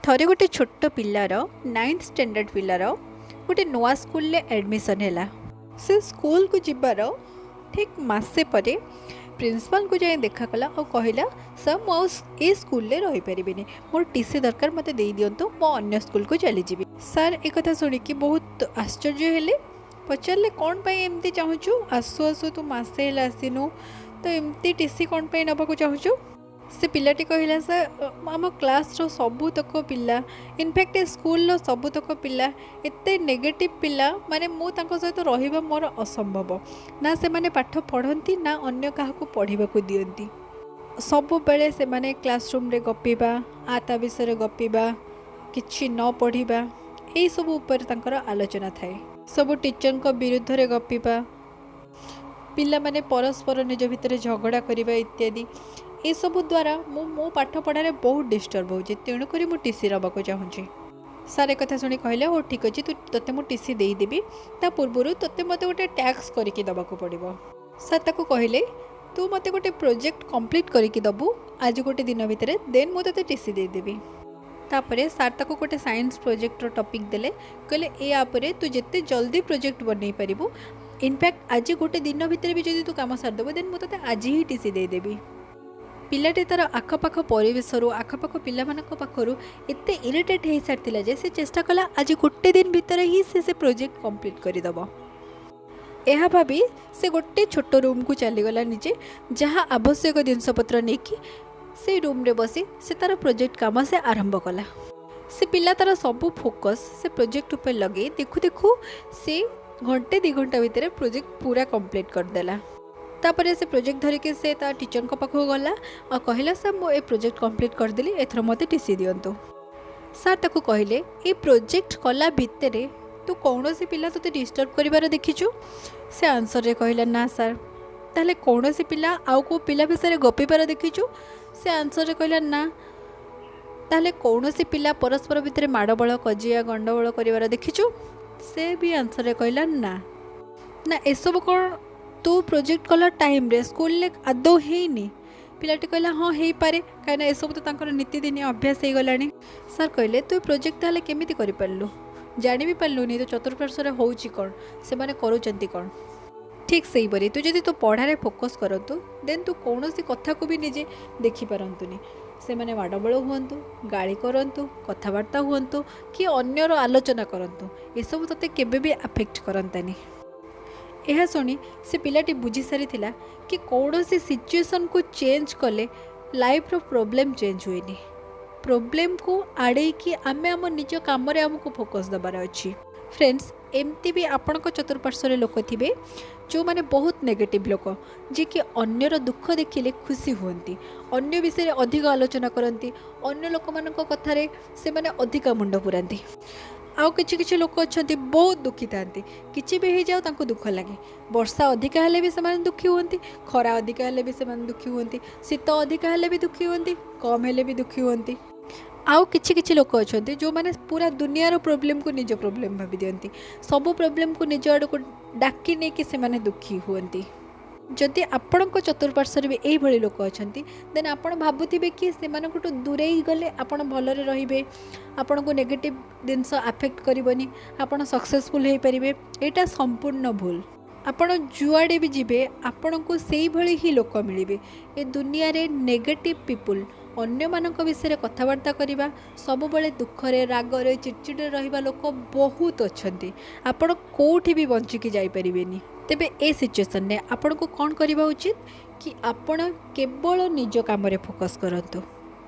ଥରେ ଗୋଟେ ଛୋଟ ପିଲାର, ନାଇନ୍ଥ ଷ୍ଟାଣ୍ଡାର୍ଡ଼ ପିଲାର ଗୋଟେ ନୂଆ ସ୍କୁଲରେ ଆଡ଼ମିସନ୍ ହେଲା। ସେ ସ୍କୁଲକୁ ଯିବାର ଠିକ୍ ମାସେ ପରେ ପ୍ରିନ୍ସିପାଲଙ୍କୁ ଯାଇ ଦେଖା କଲା ଆଉ କହିଲା, "ସାର୍, ମୁଁ ଆଉ ଏ ସ୍କୁଲରେ ରହିପାରିବିନି। ମୋର ଟିସି ଦରକାର, ମୋତେ ଦେଇଦିଅନ୍ତୁ, ମୁଁ ଅନ୍ୟ ସ୍କୁଲକୁ ଚାଲିଯିବି।" ସାର୍ ଏ କଥା ଶୁଣିକି ବହୁତ ଆଶ୍ଚର୍ଯ୍ୟ ହେଲେ। ପଚାରିଲେ, "କ'ଣ ପାଇଁ ଏମିତି ଚାହୁଁଛୁ? ଆସୁ ଆସୁ ତୁ ମାସେ ହେଲା ଆସିନୁ, ତ ଏମିତି ଟିସି କ'ଣ ପାଇଁ ନେବାକୁ ଚାହୁଁଛୁ?" ସେ ପିଲାଟି କହିଲା, "ସାର୍, ଆମ କ୍ଲାସ୍ର ସବୁତକ ପିଲା, ଇନଫ୍ୟାକ୍ଟ ଏ ସ୍କୁଲର ସବୁତକ ପିଲା ଏତେ ନେଗେଟିଭ୍ ପିଲା, ମାନେ ମୁଁ ତାଙ୍କ ସହିତ ରହିବା ମୋର ଅସମ୍ଭବ। ନା ସେମାନେ ପାଠ ପଢ଼ନ୍ତି, ନା ଅନ୍ୟ କାହାକୁ ପଢ଼ିବାକୁ ଦିଅନ୍ତି। ସବୁବେଳେ ସେମାନେ କ୍ଲାସରୁମ୍ରେ ଗପିବା, ଆ ତା ବିଷୟରେ ଗପିବା, କିଛି ନ ପଢ଼ିବା, ଏଇସବୁ ଉପରେ ତାଙ୍କର ଆଲୋଚନା ଥାଏ। ସବୁ ଟିଚରଙ୍କ ବିରୁଦ୍ଧରେ ଗପିବା, ପିଲାମାନେ ପରସ୍ପର ନିଜ ଭିତରେ ଝଗଡ଼ା କରିବା ଇତ୍ୟାଦି। ଏସବୁ ଦ୍ୱାରା ମୁଁ ମୋ ପାଠ ପଢ଼ାରେ ବହୁତ ଡିଷ୍ଟର୍ବ ହେଉଛି, ତେଣୁକରି ମୁଁ ଟିସି ନେବାକୁ ଚାହୁଁଛି।" ସାର୍ ଏକଥା ଶୁଣି କହିଲେ, "ହଉ, ଠିକ୍ ଅଛି, ତୋତେ ମୁଁ ଟିସି ଦେଇଦେବି। ତା ପୂର୍ବରୁ ତୋତେ ମୋତେ ଗୋଟେ ଟାସ୍କ କରିକି ଦେବାକୁ ପଡ଼ିବ।" ସାର୍ ତାକୁ କହିଲେ, "ତୁ ମୋତେ ଗୋଟେ ପ୍ରୋଜେକ୍ଟ କମ୍ପ୍ଲିଟ୍ କରିକି ଦେବୁ ଆଜି ଗୋଟେ ଦିନ ଭିତରେ, ଦେନ୍ ମୁଁ ତୋତେ ଟିସି ଦେଇଦେବି।" ତାପରେ ସାର୍ ତାକୁ ଗୋଟେ ସାଇନ୍ସ ପ୍ରୋଜେକ୍ଟର ଟପିକ୍ ଦେଲେ। କହିଲେ, "ଏ ଉପରେ ତୁ ଯେତେ ଜଲ୍ଦି ପ୍ରୋଜେକ୍ଟ ବନେଇ ପାରିବୁ, ଇନଫ୍ୟାକ୍ଟ ଆଜି ଗୋଟେ ଦିନ ଭିତରେ ବି ଯଦି ତୁ କାମ ସାରିଦେବୁ, ଦେନ୍ ମୁଁ ତୋତେ ଆଜି ହିଁ ଟିସି ଦେଇଦେବି।" ପିଲାଟି ତା'ର ଆଖପାଖ ପରିବେଶରୁ, ଆଖପାଖ ପିଲାମାନଙ୍କ ପାଖରୁ ଏତେ ଇରିଟେଟ୍ ହେଇସାରିଥିଲା ଯେ ସେ ଚେଷ୍ଟା କଲା ଆଜି ଗୋଟେ ଦିନ ଭିତରେ ହିଁ ସେ ସେ ପ୍ରୋଜେକ୍ଟ କମ୍ପ୍ଲିଟ୍ କରିଦେବ। ଏହା ଭାବି ସେ ଗୋଟେ ଛୋଟ ରୁମ୍କୁ ଚାଲିଗଲା। ନିଜେ ଯାହା ଆବଶ୍ୟକ ଜିନିଷପତ୍ର ନେଇକି ସେଇ ରୁମ୍ରେ ବସି ସେ ତା'ର ପ୍ରୋଜେକ୍ଟ କାମ ସେ ଆରମ୍ଭ କଲା। ସେ ପିଲା ତା'ର ସବୁ ଫୋକସ୍ ସେ ପ୍ରୋଜେକ୍ଟ ଉପରେ ଲଗେଇ ଦେଖୁ ଦେଖୁ ସେ ଘଣ୍ଟେ 2 ଘଣ୍ଟା ଭିତରେ ପ୍ରୋଜେକ୍ଟ ପୁରା କମ୍ପ୍ଲିଟ୍ କରିଦେଲା। ତାପରେ ସେ ପ୍ରୋଜେକ୍ଟ ଧରିକି ସେ ତା ଟିଚରଙ୍କ ପାଖକୁ ଗଲା ଆଉ କହିଲା, "ସାର୍, ମୁଁ ଏ ପ୍ରୋଜେକ୍ଟ କମ୍ପ୍ଲିଟ୍ କରିଦେଲି, ଏଥର ମୋତେ ଟିସି ଦିଅନ୍ତୁ।" ସାର୍ ତାକୁ କହିଲେ, "ଏ ପ୍ରୋଜେକ୍ଟ କଲା ଭିତରେ ତୁ କୌଣସି ପିଲା ତୋତେ ଡିଷ୍ଟର୍ବ କରିବାର ଦେଖିଛୁ?" ସେ ଆନ୍ସର୍ରେ କହିଲା, "ନା ସାର୍।" "ତାହେଲେ କୌଣସି ପିଲା ଆଉ କେଉଁ ପିଲା ବିଷୟରେ ଗପିବାର ଦେଖିଛୁ?" ସେ ଆନ୍ସର୍ରେ କହିଲା, "ନା।" "ତାହେଲେ କୌଣସି ପିଲା ପରସ୍ପର ଭିତରେ ମାଡ଼ଗୋଳ, କଜିଆ, ଗଣ୍ଡଗୋଳ କରିବାର ଦେଖିଛୁ?" ସେ ବି ଆନ୍ସର୍ରେ କହିଲା, "ନା।" "ନା, ଏସବୁ କ'ଣ ତୁ ପ୍ରୋଜେକ୍ଟ କଲା ଟାଇମ୍ରେ ସ୍କୁଲରେ ଆଦୌ ହେଇନି?" ପିଲାଟି କହିଲା, "ହଁ, ହେଇପାରେ, କାହିଁକିନା ଏସବୁ ତ ତାଙ୍କର ନୀତିଦିନିଆ ଅଭ୍ୟାସ ହେଇଗଲାଣି।" ସାର୍ କହିଲେ, "ତୁ ପ୍ରୋଜେକ୍ଟ ତାହେଲେ କେମିତି କରିପାରିଲୁ? ଜାଣି ବି ପାରିଲୁନି ତୋ ଚତୁଃପାର୍ଶ୍ୱରେ ହେଉଛି କ'ଣ, ସେମାନେ କରୁଛନ୍ତି କ'ଣ? ଠିକ୍ ସେହିପରି ତୁ ଯଦି ତୋ ପଢ଼ାରେ ଫୋକସ୍ କରନ୍ତୁ, ଦେନ୍ ତୁ କୌଣସି କଥାକୁ ବି ନିଜେ ଦେଖିପାରନ୍ତୁନି। ସେମାନେ ମାଡ଼ଗୋଳ ହୁଅନ୍ତୁ, ଗାଳି କରନ୍ତୁ, କଥାବାର୍ତ୍ତା ହୁଅନ୍ତୁ କି ଅନ୍ୟର ଆଲୋଚନା କରନ୍ତୁ, ଏସବୁ ତୋତେ କେବେ ବି ଆଫେକ୍ଟ କରନ୍ତାନି।" ଏହା ଶୁଣି ସେ ପିଲାଟି ବୁଝି ସାରିଥିଲା କି କୌଣସି ସିଚୁଏସନ୍କୁ ଚେଞ୍ଜ କଲେ ଲାଇଫ୍ର ପ୍ରୋବ୍ଲେମ୍ ଚେଞ୍ଜ ହୁଏନି। ପ୍ରୋବ୍ଲେମ୍କୁ ଆଡ଼େଇକି ଆମେ ଆମ ନିଜ କାମରେ ଆମକୁ ଫୋକସ୍ ଦେବାର ଅଛି। ଫ୍ରେଣ୍ଡସ୍, ଏମିତି ବି ଆପଣଙ୍କ ଚତୁଃପାର୍ଶ୍ୱରେ ଲୋକ ଥିବେ ଯେଉଁମାନେ ବହୁତ ନେଗେଟିଭ୍ ଲୋକ, ଯିଏକି ଅନ୍ୟର ଦୁଃଖ ଦେଖିଲେ ଖୁସି ହୁଅନ୍ତି, ଅନ୍ୟ ବିଷୟରେ ଅଧିକ ଆଲୋଚନା କରନ୍ତି, ଅନ୍ୟ ଲୋକମାନଙ୍କ କଥାରେ ସେମାନେ ଅଧିକା ମୁଣ୍ଡ ପୁରାନ୍ତି। ଆଉ କିଛି କିଛି ଲୋକ ଅଛନ୍ତି, ବହୁତ ଦୁଃଖୀ ଥାନ୍ତି। କିଛି ବି ହେଇଯାଉ, ତାଙ୍କୁ ଦୁଃଖ ଲାଗେ। ବର୍ଷା ଅଧିକା ହେଲେ ବି ସେମାନେ ଦୁଃଖୀ ହୁଅନ୍ତି, ଖରା ଅଧିକା ହେଲେ ବି ସେମାନେ ଦୁଃଖୀ ହୁଅନ୍ତି, ଶୀତ ଅଧିକା ହେଲେ ବି ଦୁଃଖୀ ହୁଅନ୍ତି, କମ୍ ହେଲେ ବି ଦୁଃଖୀ ହୁଅନ୍ତି। ଆଉ କିଛି କିଛି ଲୋକ ଅଛନ୍ତି ଯେଉଁମାନେ ପୁରା ଦୁନିଆର ପ୍ରୋବ୍ଲେମକୁ ନିଜ ପ୍ରୋବ୍ଲେମ୍ ଭାବି ଦିଅନ୍ତି। ସବୁ ପ୍ରୋବ୍ଲେମକୁ ନିଜ ଆଡ଼କୁ ଡାକି ନେଇକି ସେମାନେ ଦୁଃଖୀ ହୁଅନ୍ତି। ଯଦି ଆପଣଙ୍କ ଚତୁଃପାର୍ଶ୍ୱରେ ବି ଏଇଭଳି ଲୋକ ଅଛନ୍ତି, ଦେନ୍ ଆପଣ ଭାବୁଥିବେ କି ସେମାନଙ୍କଠୁ ଦୂରେଇ ଗଲେ ଆପଣ ଭଲରେ ରହିବେ, ଆପଣଙ୍କୁ ନେଗେଟିଭ୍ ଜିନିଷ ଆଫେକ୍ଟ କରିବନି, ଆପଣ ସକ୍ସେସଫୁଲ୍ ହେଇପାରିବେ, ଏଇଟା ସମ୍ପୂର୍ଣ୍ଣ ଭୁଲ। ଆପଣ ଯୁଆଡ଼େ ବି ଯିବେ, ଆପଣଙ୍କୁ ସେଇଭଳି ହିଁ ଲୋକ ମିଳିବେ। ଏ ଦୁନିଆରେ ନେଗେଟିଭ୍ ପିପୁଲ୍, ଅନ୍ୟମାନଙ୍କ ବିଷୟରେ କଥାବାର୍ତ୍ତା କରିବା, ସବୁବେଳେ ଦୁଃଖରେ, ରାଗରେ, ଚିଡ଼ଚିଡ଼ରେ ରହିବା ଲୋକ ବହୁତ ଅଛନ୍ତି। ଆପଣ କେଉଁଠି ବି ବଞ୍ଚିକି ଯାଇପାରିବେନି। ତେବେ ଏ ସିଚୁଏସନ୍ରେ ଆପଣଙ୍କୁ କ'ଣ କରିବା ଉଚିତ କି ଆପଣ କେବଳ ନିଜ କାମରେ ଫୋକସ୍ କରନ୍ତୁ।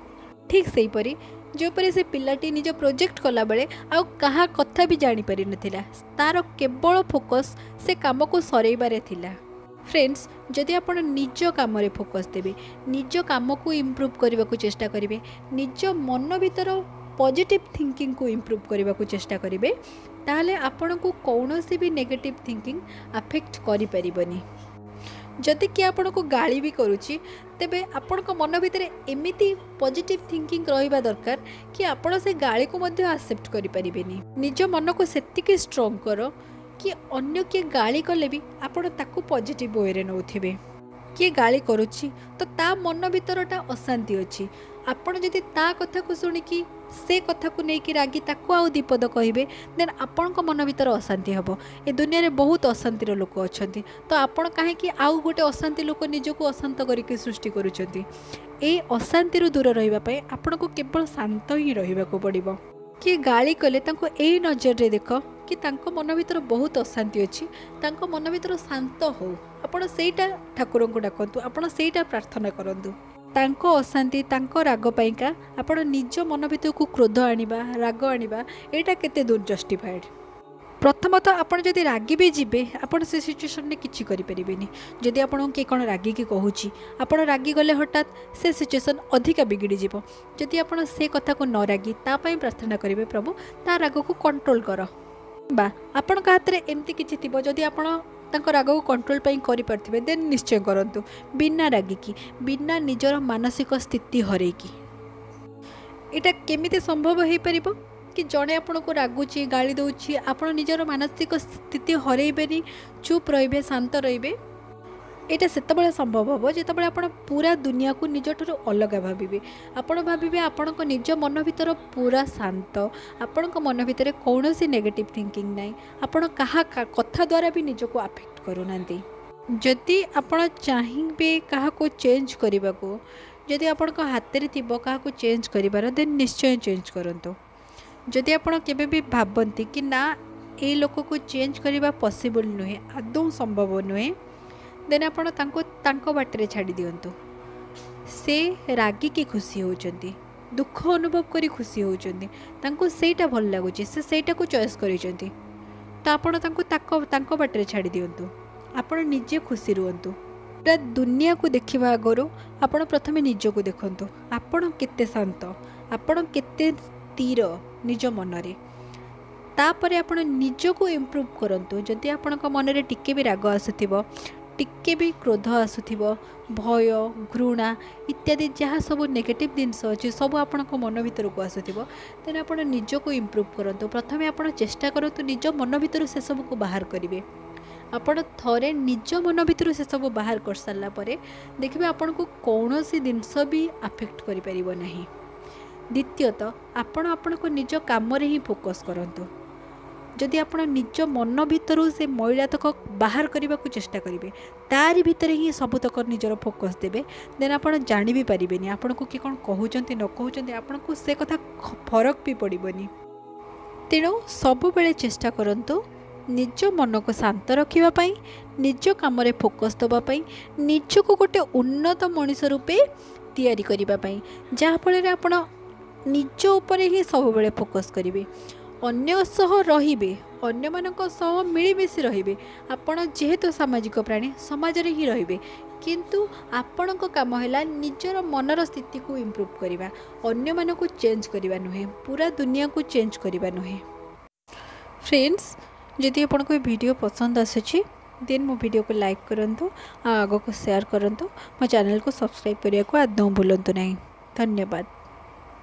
ଠିକ୍ ସେହିପରି ଯେଉଁପରି ସେ ପିଲାଟି ନିଜ ପ୍ରୋଜେକ୍ଟ କଲାବେଳେ ଆଉ କାହା କଥା ବି ଜାଣିପାରିନଥିଲା, ତା'ର କେବଳ ଫୋକସ୍ ସେ କାମକୁ ସରେଇବାରେ ଥିଲା। ଫ୍ରେଣ୍ଡସ୍, ଯଦି ଆପଣ ନିଜ କାମରେ ଫୋକସ୍ ଦେବେ, ନିଜ କାମକୁ ଇମ୍ପ୍ରୁଭ୍ କରିବାକୁ ଚେଷ୍ଟା କରିବେ, ନିଜ ମନ ଭିତର ପଜିଟିଭ୍ ଥିଙ୍କିଙ୍ଗକୁ ଇମ୍ପ୍ରୁଭ୍ କରିବାକୁ ଚେଷ୍ଟା କରିବେ, ତାହେଲେ ଆପଣଙ୍କୁ କୌଣସି ବି ନେଗେଟିଭ୍ ଥିଙ୍କିଙ୍ଗ ଆଫେକ୍ଟ କରିପାରିବନି। ଯଦି କିଏ ଆପଣଙ୍କୁ ଗାଳି ବି କରୁଛି, ତେବେ ଆପଣଙ୍କ ମନ ଭିତରେ ଏମିତି ପଜିଟିଭ୍ ଥିଙ୍କିଙ୍ଗ ରହିବା ଦରକାର କି ଆପଣ ସେ ଗାଳିକୁ ମଧ୍ୟ ଆକ୍ସେପ୍ଟ କରିପାରିବେନି। ନିଜ ମନକୁ ସେତିକି ଷ୍ଟ୍ରଙ୍ଗ କର କି ଅନ୍ୟ କିଏ ଗାଳି କଲେ ବି ଆପଣ ତାକୁ ପଜିଟିଭ୍ ୱେରେ ନେଉଥିବେ। କିଏ ଗାଳି କରୁଛି ତ ତା ମନ ଭିତରଟା ଅଶାନ୍ତି ଅଛି। ଆପଣ ଯଦି ତା କଥାକୁ ଶୁଣିକି ସେ କଥାକୁ ନେଇକି ରାଗି ତାକୁ ଆଉ 2 ପଦ କହିବେ, ଦେନ୍ ଆପଣଙ୍କ ମନ ଭିତରେ ଅଶାନ୍ତି ହେବ। ଏ ଦୁନିଆରେ ବହୁତ ଅଶାନ୍ତିର ଲୋକ ଅଛନ୍ତି, ତ ଆପଣ କାହିଁକି ଆଉ ଗୋଟେ ଅଶାନ୍ତି ଲୋକ ନିଜକୁ ଅଶାନ୍ତ କରିକି ସୃଷ୍ଟି କରୁଛନ୍ତି? ଏଇ ଅଶାନ୍ତିରୁ ଦୂର ରହିବା ପାଇଁ ଆପଣଙ୍କୁ କେବଳ ଶାନ୍ତ ହିଁ ରହିବାକୁ ପଡ଼ିବ। କିଏ ଗାଳି କଲେ ତାଙ୍କୁ ଏଇ ନଜରରେ ଦେଖ କି ତାଙ୍କ ମନ ଭିତରେ ବହୁତ ଅଶାନ୍ତି ଅଛି, ତାଙ୍କ ମନ ଭିତରେ ଶାନ୍ତ ହଉ। ଆପଣ ସେଇଟା ଠାକୁରଙ୍କୁ ଡାକନ୍ତୁ, ଆପଣ ସେଇଟା ପ୍ରାର୍ଥନା କରନ୍ତୁ। ତାଙ୍କ ଅଶାନ୍ତି, ତାଙ୍କ ରାଗ ପାଇଁକା ଆପଣ ନିଜ ମନ ଭିତରକୁ କ୍ରୋଧ ଆଣିବା, ରାଗ ଆଣିବା, ଏଇଟା କେତେ ଦୂର ଜଷ୍ଟିଫାଏଡ଼୍? ପ୍ରଥମତଃ, ଆପଣ ଯଦି ରାଗି ବି ଯିବେ, ଆପଣ ସେ ସିଚୁଏସନ୍ରେ କିଛି କରିପାରିବେନି। ଯଦି ଆପଣଙ୍କୁ କିଏ କ'ଣ ରାଗିକି କହୁଛି, ଆପଣ ରାଗିଗଲେ ହଠାତ୍, ସେ ସିଚୁଏସନ୍ ଅଧିକା ବିଗିଡ଼ିଯିବ। ଯଦି ଆପଣ ସେ କଥାକୁ ନ ରାଗି ତା ପାଇଁ ପ୍ରାର୍ଥନା କରିବେ, ପ୍ରଭୁ, ତା ରାଗକୁ କଣ୍ଟ୍ରୋଲ କର, ବା ଆପଣଙ୍କ ହାତରେ ଏମିତି କିଛି ଥିବ, ଯଦି ଆପଣ ତାଙ୍କ ରାଗକୁ କଣ୍ଟ୍ରୋଲ ପାଇଁ କରିପାରୁଥିବେ, ଦେନ୍ ନିଶ୍ଚୟ କରନ୍ତୁ, ବିନା ରାଗିକି, ବିନା ନିଜର ମାନସିକ ସ୍ଥିତି ହରେଇକି। ଏଇଟା କେମିତି ସମ୍ଭବ ହେଇପାରିବ କି ଜଣେ ଆପଣଙ୍କୁ ରାଗୁଛି, ଗାଳି ଦେଉଛି, ଆପଣ ନିଜର ମାନସିକ ସ୍ଥିତି ହରେଇବେନି, ଚୁପ୍ ରହିବେ, ଶାନ୍ତ ରହିବେ? ଏଇଟା ସେତେବେଳେ ସମ୍ଭବ ହେବ ଯେତେବେଳେ ଆପଣ ପୁରା ଦୁନିଆକୁ ନିଜଠାରୁ ଅଲଗା ଭାବିବେ। ଆପଣ ଭାବିବେ ଆପଣଙ୍କ ନିଜ ମନ ଭିତର ପୁରା ଶାନ୍ତ, ଆପଣଙ୍କ ମନ ଭିତରେ କୌଣସି ନେଗେଟିଭ୍ ଥିଙ୍କିଂ ନାହିଁ, ଆପଣ କାହା କଥା ଦ୍ୱାରା ବି ନିଜକୁ ଆଫେକ୍ଟ କରୁନାହାନ୍ତି। ଯଦି ଆପଣ ଚାହିଁବେ କାହାକୁ ଚେଞ୍ଜ କରିବାକୁ, ଯଦି ଆପଣଙ୍କ ହାତରେ ଥିବ କାହାକୁ ଚେଞ୍ଜ କରିବାର, ଦେନ୍ ନିଶ୍ଚୟ ଚେଞ୍ଜ କରନ୍ତୁ। ଯଦି ଆପଣ କେବେ ବି ଭାବନ୍ତି କି ନା, ଏଇ ଲୋକକୁ ଚେଞ୍ଜ କରିବା ପସିବୁଲ୍ ନୁହେଁ, ଆଦୌ ସମ୍ଭବ ନୁହେଁ, ଦେନ୍ ଆପଣ ତାଙ୍କୁ ତାଙ୍କ ବାଟରେ ଛାଡ଼ି ଦିଅନ୍ତୁ। ସେ ରାଗିକି ଖୁସି ହେଉଛନ୍ତି, ଦୁଃଖ ଅନୁଭବ କରି ଖୁସି ହେଉଛନ୍ତି, ତାଙ୍କୁ ସେଇଟା ଭଲ ଲାଗୁଛି, ସେ ସେଇଟାକୁ ଚଏସ୍ କରିଛନ୍ତି, ତ ଆପଣ ତାଙ୍କୁ ତାଙ୍କ ବାଟରେ ଛାଡ଼ି ଦିଅନ୍ତୁ। ଆପଣ ନିଜେ ଖୁସି ରୁହନ୍ତୁ। ପୁରା ଦୁନିଆକୁ ଦେଖିବା ଆଗରୁ ଆପଣ ପ୍ରଥମେ ନିଜକୁ ଦେଖନ୍ତୁ। ଆପଣ କେତେ ଶାନ୍ତ, ଆପଣ କେତେ ସ୍ଥିର ନିଜ ମନରେ। ତାପରେ ଆପଣ ନିଜକୁ ଇମ୍ପ୍ରୁଭ୍ କରନ୍ତୁ। ଯଦି ଆପଣଙ୍କ ମନରେ ଟିକେ ବି ରାଗ ଆସୁଥିବ, ଟିକେ ବି କ୍ରୋଧ ଆସୁଥିବ, ଭୟ, ଘୃଣା ଇତ୍ୟାଦି ଯାହା ସବୁ ନେଗେଟିଭ୍ ଜିନିଷ ଅଛି, ସବୁ ଆପଣଙ୍କ ମନ ଭିତରକୁ ଆସୁଥିବ, ତେଣୁ ଆପଣ ନିଜକୁ ଇମ୍ପ୍ରୁଭ୍ କରନ୍ତୁ। ପ୍ରଥମେ ଆପଣ ଚେଷ୍ଟା କରନ୍ତୁ ନିଜ ମନ ଭିତରୁ ସେସବୁକୁ ବାହାର କରିବେ। ଆପଣ ଥରେ ନିଜ ମନ ଭିତରୁ ସେସବୁ ବାହାର କରିସାରିଲା ପରେ ଦେଖିବେ, ଆପଣଙ୍କୁ କୌଣସି ଜିନିଷ ବି ଆଫେକ୍ଟ କରିପାରିବ ନାହିଁ। ଦ୍ୱିତୀୟତଃ, ଆପଣ ଆପଣଙ୍କ ନିଜ କାମରେ ହିଁ ଫୋକସ୍ କରନ୍ତୁ। ଯଦି ଆପଣ ନିଜ ମନ ଭିତରୁ ସେ ମଇଳା ତକ ବାହାର କରିବାକୁ ଚେଷ୍ଟା କରିବେ, ତାରି ଭିତରେ ହିଁ ସବୁତକ ନିଜର ଫୋକସ୍ ଦେବେ, ଦେନ୍ ଆପଣ ଜାଣି ବି ପାରିବେନି ଆପଣଙ୍କୁ କିଏ କ'ଣ କହୁଛନ୍ତି, ନ କହୁଛନ୍ତି। ଆପଣଙ୍କୁ ସେ କଥା ଫରକ ବି ପଡ଼ିବନି। ତେଣୁ ସବୁବେଳେ ଚେଷ୍ଟା କରନ୍ତୁ ନିଜ ମନକୁ ଶାନ୍ତ ରଖିବା ପାଇଁ, ନିଜ କାମରେ ଫୋକସ୍ ଦେବା ପାଇଁ, ନିଜକୁ ଗୋଟେ ଉନ୍ନତ ମଣିଷ ରୂପେ ତିଆରି କରିବା ପାଇଁ, ଯାହାଫଳରେ ଆପଣ ନିଜ ଉପରେ ହିଁ ସବୁବେଳେ ଫୋକସ୍ କରିବେ। ଅନ୍ୟ ସହ ରହିବେ, ଅନ୍ୟମାନଙ୍କ ସହ ମିଳିମିଶି ରହିବେ। ଆପଣ ଯେହେତୁ ସାମାଜିକ ପ୍ରାଣୀ, ସମାଜରେ ହିଁ ରହିବେ, କିନ୍ତୁ ଆପଣଙ୍କ କାମ ହେଲା ନିଜର ମନର ସ୍ଥିତିକୁ ଇମ୍ପ୍ରୁଭ୍ କରିବା, ଅନ୍ୟମାନଙ୍କୁ ଚେଞ୍ଜ କରିବା ନୁହେଁ, ପୁରା ଦୁନିଆକୁ ଚେଞ୍ଜ କରିବା ନୁହେଁ। ଫ୍ରେଣ୍ଡସ୍, ଯଦି ଆପଣଙ୍କୁ ଏ ଭିଡ଼ିଓ ପସନ୍ଦ ଆସୁଛି, ଦେନ୍ ମୋ ଭିଡ଼ିଓକୁ ଲାଇକ୍ କରନ୍ତୁ ଆଉ ଆଗକୁ ସେୟାର କରନ୍ତୁ। ମୋ ଚ୍ୟାନେଲକୁ ସବସ୍କ୍ରାଇବ୍ କରିବାକୁ ଆଦୌ ଭୁଲନ୍ତୁ ନାହିଁ। ଧନ୍ୟବାଦ।